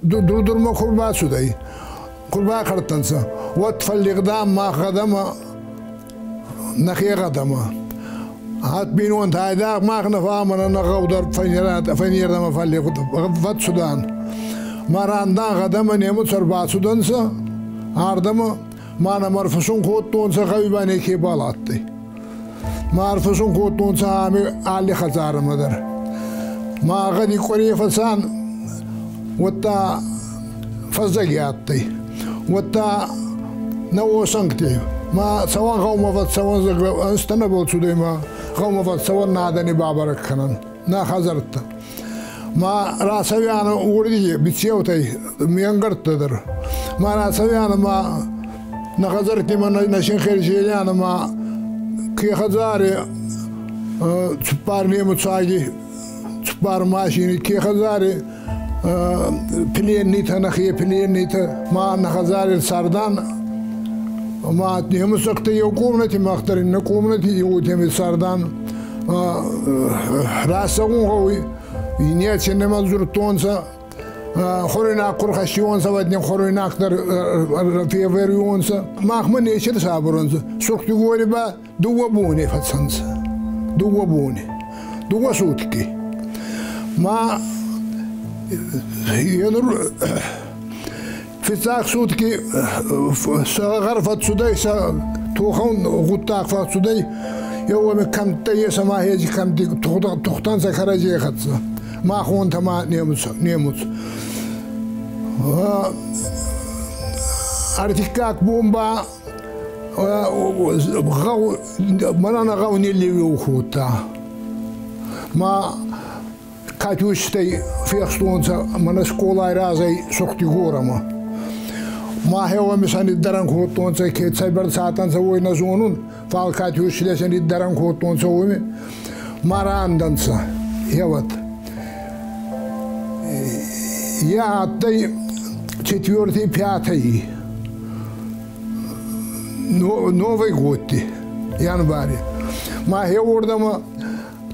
Дур-Дурмӕ ку рбацудӕй, ку рбахъӕрттӕнцӕ, уӕд фӕллигъдан мах гъӕдӕмӕ, нӕхе гъӕдӕмӕ. Ат бийнонтӕ айдагъ мах нӕ фӕмӕнӕ нӕ гъӕу дӕр фӕйнердӕмӕ фӕццудан. Ма рандан гъӕдӕмӕ немуц ӕрбацудӕнцӕ ардӕмӕ, ма нӕмӕ ӕрфусун кодтонцӕ, гъӕуи ба некебал адтӕй. Ма ӕрфусун кодтонцӕ ами алли хӕдзарӕмӕ дӕр. Ма гъӕди къуӕре фӕцан, уӕдта фӕззӕги адтӕй. Уӕдта нӕ уосӕнгти ма цӕуӕн гъӕумӕ фӕццӕуӕн, ӕнзтӕ нӕбал цудӕй ма гъӕумӕ фӕццӕуӕн нӕ адӕни бабӕрӕг кӕнӕн, нӕ хӕдзӕрттӕ. Ма рацӕуианӕ уордиги биццеутӕй ме нгӕрттӕ дӕр. Ма рацӕуианӕ ма нӕ хӕдзӕртти ма нӕ синхери зелианӕ ма ке хӕдзари цуппар немуцаги, цуппар машини, ке хӕдзари пленнитӕ, нӕхе пленнитӕ, ма нӕ хӕдзари цардан. Ма немуцӕгтӕ еу комнати, мах дӕр иннӕ комнати еутеми цардан. Рацӕун гъӕуй, неци нӕмӕ дзурдтонцӕ, хуӕруйнаг ку рхӕссиуонцӕ, уӕд нин хуӕруйнаг дӕр февӕриуонцӕ. Махмӕ нечи рсабуронцӕ. Сурхдигори ба дууӕ бони фӕцӕнцӕ. Дууӕ бони. Дууӕ сутки. Ма енур фиццаг сутки сӕ гъӕр фӕццудӕй, сӕ тохӕн гъуддаг фӕццудӕй, еуеми кӕмттӕ ес ӕма ези кӕмти тухтӕнцӕ кӕрӕдзей хӕццӕ. Махонтӕ ма немуц, немуц. Ӕртиккаг бон ба гъӕу, мӕнӕн гъӕу ниллеуеу кодта. Ма Катюшӕй фехстонцӕ мӕнӕ скъолай разӕй Сухтигорӕмӕ. Ма хеуами сӕ ниддӕрӕн кодтонцӕ, ке цӕйбӕрцӕ адтӕнцӕ, уой нӕ зонун, фал Катюши сӕ ниддӕрӕн кодтонцӕ уоми. Ма рандӕнцӕ, еуӕт. Е адтӕй четвертый, пятый Новый годти, январи. Ма хеуордӕмӕ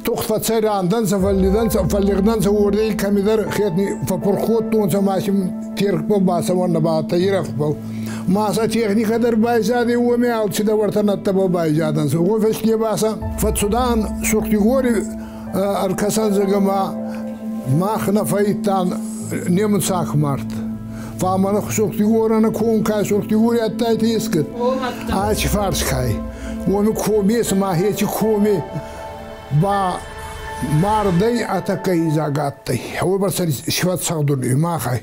тухт фӕцӕй рандӕнцӕ, фӕллидӕнцӕ, фӕллигъдӕнцӕ уордӕги кӕмидӕр хетни фӕппурх кодтонцӕ ма син теркбӕл бацӕуӕн нӕ бадтӕй Ирӕфбӕл. Ма сӕ техникӕ дӕр байзадӕй уоми, алцидӕр уӕртӕ нӕдтӕбӕл байзадӕнцӕ. Уой фӕсте ба сӕ фӕццудан Сурхдигори ӕркӕсӕн зӕгӕ мах нӕ фӕййидтан немуцаг мард. Фал мӕнӕ Сурхдигорӕн ком ка Сурхдигори адтайтӕ ескӕд? Аци фарс кай. Уоми коми ес ма еци коми ба мардӕй атаккӕ идзаг адтӕй. Уойбӕрцӕ сифӕт цӕгъдуни махӕй.